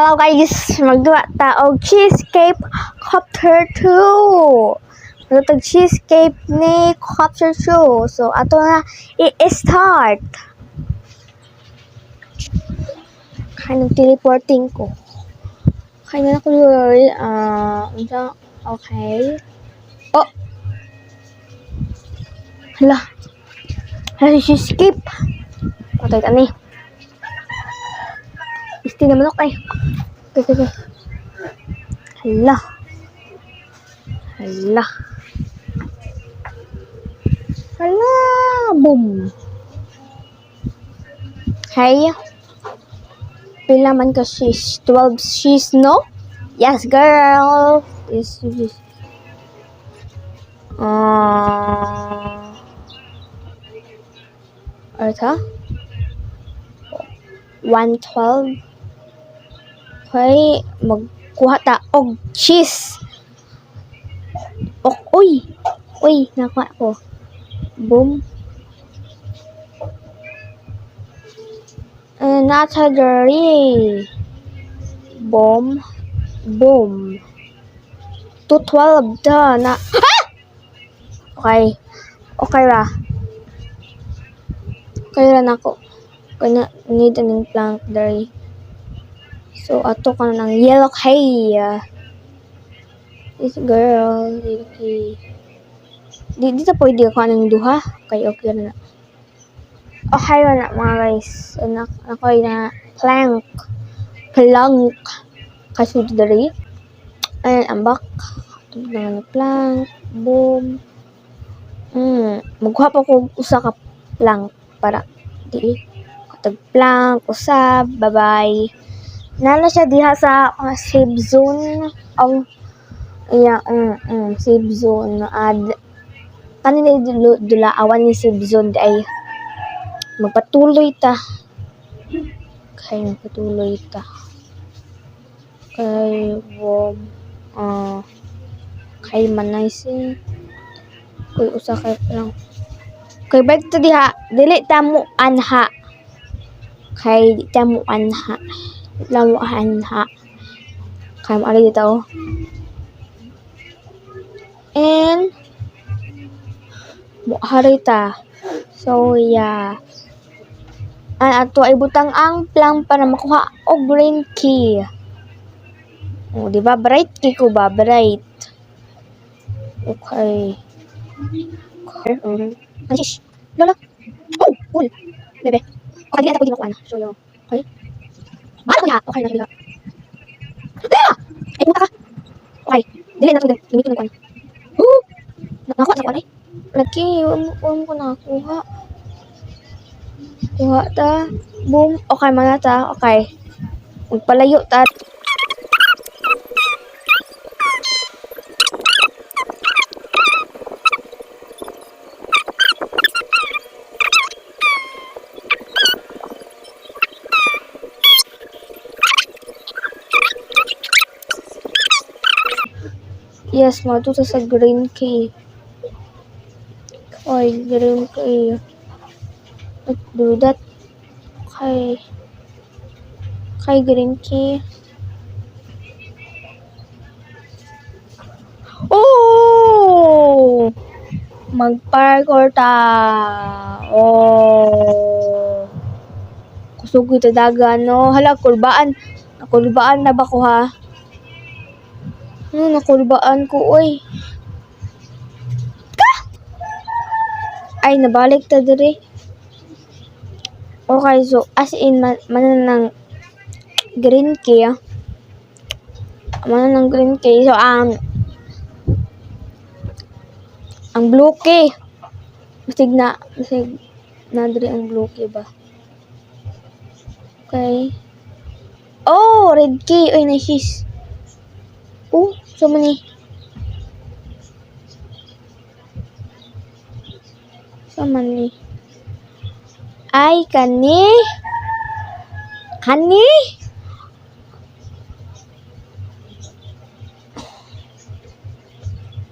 Hello guys, magduwa ta og Cheesecake Copter 2. Magduwa Cheesecake ni Copter 2. So ato na i-start. Kaya nag-teleporting ko. Kaya na ako yun. Ah, unsa? Okay. Oh! Hala. Hala, si cheesecake. Patay ta ni. Isti naman ako ay. Okay. Hala. Hala. Hala. Boom. Hey. Pila man ka cheese? 12 cheese, no? Yes, girl. Yes. Ah. Uh, 112. Okay, magkuha ta og cheese. Ok, uy. Uy, nakuha ko. Boom. And nasa diri. Boom. Boom. 212 ta na. Ah! Okay. Okay ra. Okay ra nako. Kana need aning plank diri. So ato ka na ng yellow key. This girl, yellow key. Di dito pwede ako aning duha. Okay, okay na. Okay ra na, mga guys. Anak ako na plank. Plank. Kasi diri. Ayan, ambak. Ito na plank. Boom. Magkuha pa ko usa ka plank para di katag plank usab. Bye-bye. Nana siya diha sa safe zone. Ang iya safe zone ad kanina dula awan ni safe zone di ay magpatuloy ta. Kay magpatuloy ta. Kay boom. Ah, kay manay si kuy usa kay plank. Kay balik ta diha, dili ta mo anha. Kay di ta mo anha. Di mo anha. Kay mo ari dito. Oh. And hari ta. So yeah. Ay, ato ay butang ang plank para makuha og green key. Oh, di ba? Bright key ko ba? Bright. Okay. Okay. Ay, shish. Lola. Oh, cool. Bebe. Okay, di na pwede makuha na. So, yun. Okay. Mahal ko niya. Okay, na. Ah! Ay, puta ka. Okay. Dili na ito. Gamitin ng kuwan. Oh! Nakuha, nakuha na eh. Laki, wala ko nakakuha. Kuha ta. Boom. Okay, mga ta. Okay. Magpalayo ta. Yes, matuto sa green key. Okay, green key. Let's do that. Okay. Okay, green key. Oh! Mag-parkour ta. Oh. Kusog ta dagan, no? Hala, kulbaan. Nakulbaan na ba ko, ha? Ano, nakulbaan ko, oy. Ka! Ay, nabalik ta diri. Okay, so, as in, man, man ng green key, ah. Man ng green key. So, ang blue key. Masig na diri ang blue key ba? Okay. Oh, red key. Uy, nice. Oh, so many. So many. Ay, kani. Kani?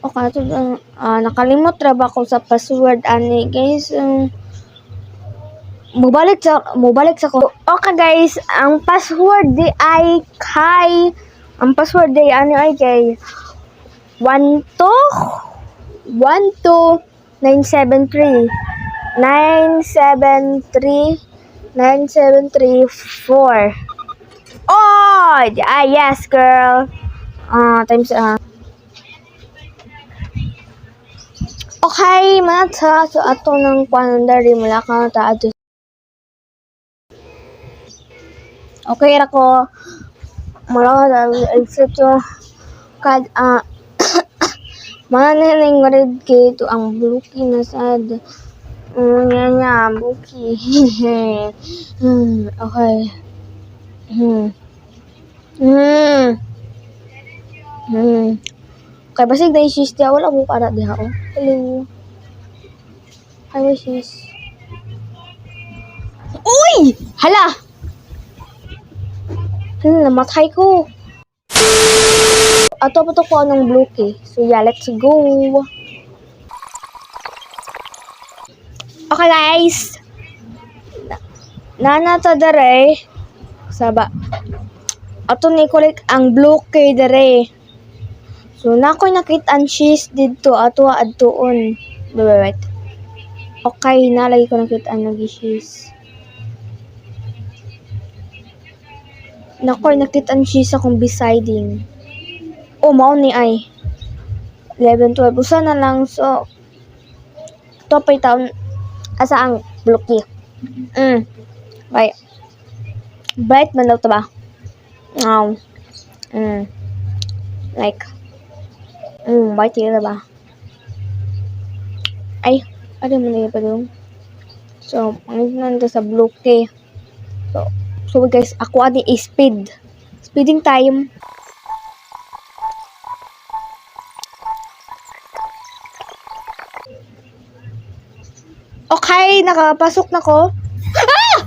Okay, ito, nakalimot ra ba ko sa password ani, guys? Mubalik sa ko. Okay guys, ang password di ano ay kay 1 2 1 2 9 7 3 9 7 3 9 7 3 4. Oh, ah, yes, girl. Ah, times ah. Okay, mga ta. So, ato ng kuan dari mula ka ta ato. Okay ra ko. Mula ka exit to kad ah mga ning red key to ang blue key na sad. Nga nga, blue key. Okay. Okay, basig na sis diha. Wala ko para diha, oh. Hello. Hi, sis. Uy! Hala! Hala, namatay ko. Ato pa to ko anong blue key. So yeah, let's go. Okay guys. Nana ta dere. Saba. Ato ni collect ang blue key dere. So na ko'y nakit-an cheese didto ato adtuon. Wait, wait, wait. Okay, na lagi ko nakit-an lagi cheese. Nakoy nakit-an cheese akong besiding. Oh, mao ni ay. 11, 12. Usa na lang. So, topay taon. Asa ang blue key? Bye. Bright man daw to ba? Wow. Like, white yun ba? Ay, ano mo na pa dong? So, pangit sa blue key. So guys, ako ani speed. Speeding time. Okay, nakapasok na ko. Ah!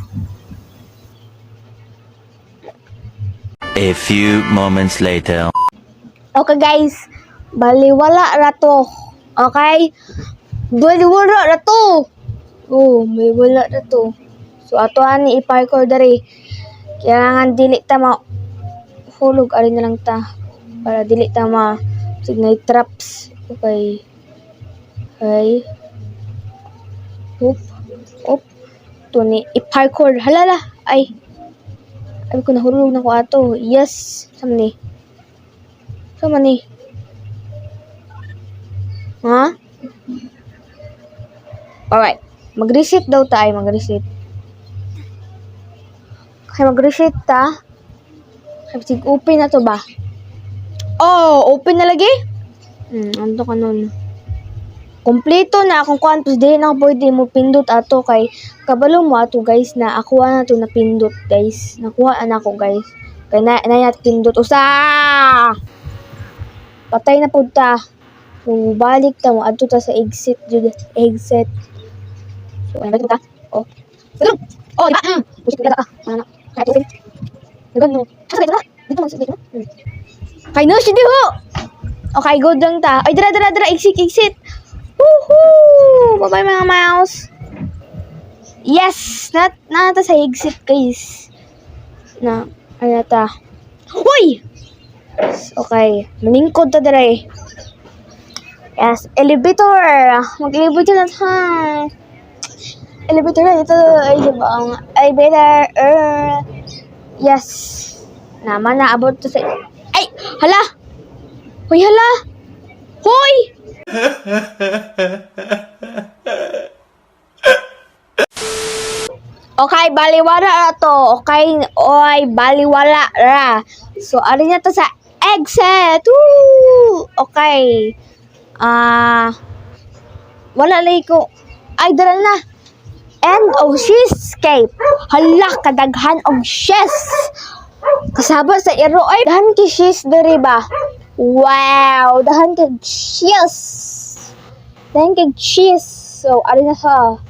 A few moments later. Okay guys, baliwala ra to. Okay? Baliwala ra to. Oh, may wala ra to. So ato ani i-parkour diri. Kailangan dili ta ma hulog, ari na lang ta para dili ta ma signal traps. Okay. Okay. Hop. Hop. To ni i-parkour. Halala. Ay. Ay ko nahulog na ko ato. Yes. Sama ni. Sama ni. Ha? Alright. Mag-reset daw tayo. Mag-reset. Okay, mag-reset ta. Sige, open na to ba? Oh, open na lagi? Ano ka nun? Kompleto na akong kuan, tapos di na ako pwede mo pindot ato kay kabalo mo ato guys na ako na to na pindot guys. Nakuha na ako guys. Kay na na pindot usa. Patay na pud ta. So balik ta mo adto ta sa exit jud, exit. So ay ta. Oh. Oh, di ba? Push ka. Ano na? Kaya to. Dagan no. Asa dito na? Dito man sa dito. Kay no si diho. Okay, good lang ta. Ay, dara dara dara, exit, exit. Woohoo! Bye-bye mga mouse. Yes! Nat nata sa exit guys. Na, ano ta? Uy! Okay, maningkod ta dire. Yes, elevator. Mag-elevator na ta. Elevator na dito. Ay, diba ang elevator? Yes. Naman naabot to sa... Ay! Hala! Hoy, hala! Hoy! Okay, baliwala ra to. Okay, oy, baliwala ra. So, ari na to sa exit. Woo! Okay. Wala lay ko. Ay, dala na. End of cheesecake. Hala, kadaghan og cheese. Kasaba sa iro. Ay, dahan ki cheese diri ba? Wow, dahan kay cheese. Dahan kay cheese. So, ari na sa.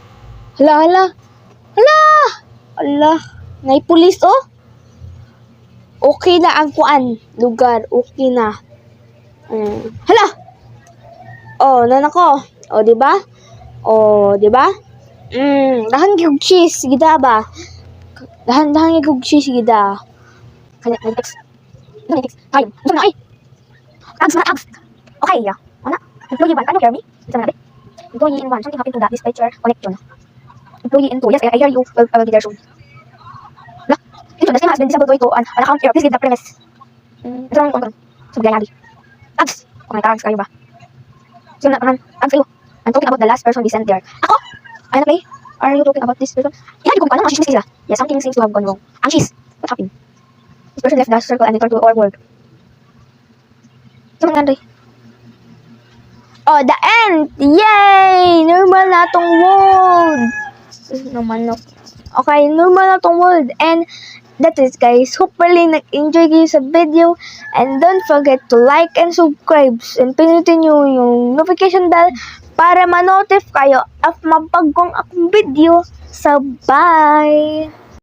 Hala, hala. Hala! Hala. Nay pulis oh. Okay na ang kuan lugar. Okay na. Hala! Oh, nanako. Oh, di ba? Oh, di ba? Dahan gyud cheese gida ba? Dahan dahan gyud cheese gida. Kanya nag-text. Nag-text. Time. Unsa na ay? Tags na tags. Okay, yeah. Ana. Employee 1, can you hear me? Unsa na, be? Employee in 1, something happened to the dispatcher connection. Employee in 2, yes, I hear you. Well, I will be there soon. La, ito, the scheme has been disabled due to an account error. Please give the premise. Ito lang kung sa magyayari. Tags! Okay, tags kayo ba? Sino na, tags kayo. I'm talking about the last person we sent there. Ako? Ay na play? Are you talking about this person? Yeah, di ko alam, ang chismis sila. Yeah, something seems to have gone wrong. Ang cheese. What happened? This person left the circle and returned to our world. Sino man? Oh, the end! Yay! Normal na tong world! Naman, no. Okay, normal na tong world. And that is, guys. Hopefully, nag-enjoy kayo sa video. And don't forget to like and subscribe. And pindutin nyo yung notification bell para ma-notify kayo of mabagong akong video. So, bye!